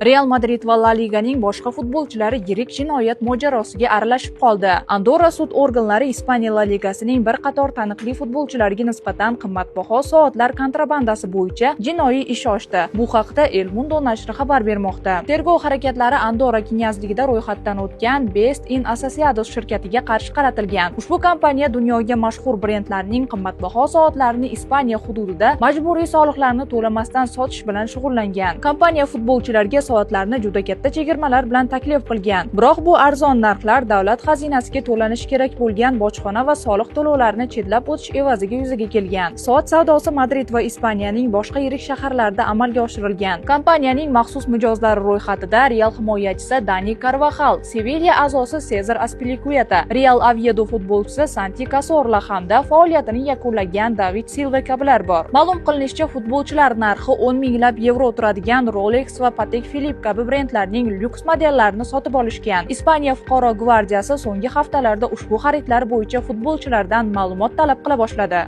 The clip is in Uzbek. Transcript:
Real Madrid va La Liganing boshqa futbolchilari yirik jinoyat mojarosiga aralashib qoldi. Andorra sud organlari Ispaniya La Ligasining bir qator taniqli futbolchilariga nisbatan qimmatbaho soatlar kontrabandasi bo'yicha jinoiy ish ochdi. Bu haqda El Mundo nashri xabar bermoqda. Tergov harakatlari Andorra knyazligida ro'yxatdan o'tgan Best in Asociados shirkatiga qarshi qaratilgan. Ushbu kompaniya dunyoga mashhur brendlarning qimmatbaho soatlarini Ispaniya hududida majburiy soliqlarni to'lamasdan sotish bilan shug'ullangan. Kompaniya futbolchilarga soatlarni juda katta chegirmalar bilan taklif qilgan. Biroq bu arzon narxlar davlat xazinasiga to'lanishi kerak bo'lgan bojxona va soliq to'lovlarini chetlab o'tish evaziga yuzaga kelgan. Soat savdosi Madrid va Ispaniyaning boshqa yirik shaharlarida amalga oshirilgan. Kompaniyaning maxsus mijozlari ro'yxatida Real himoyachisi Dani Karvaxal, Sevilya a'zosi Sezar Aspilicueta, Real Oviedo futbolchisi Santi Cazorla hamda faoliyatini yakunlagan David Silva kabilar bor. Ma'lum qilinishicha, futbolchilar narxi 10 minglab yevro turadigan Rolex va Patek Philippe kabi brendlarning lyuks modellarini sotib olishgan. Ispaniya fuqaro gvardiyasi so'nggi haftalarda ushbu xaridlar bo'yicha futbolchilardan ma'lumot talab qila boshladi.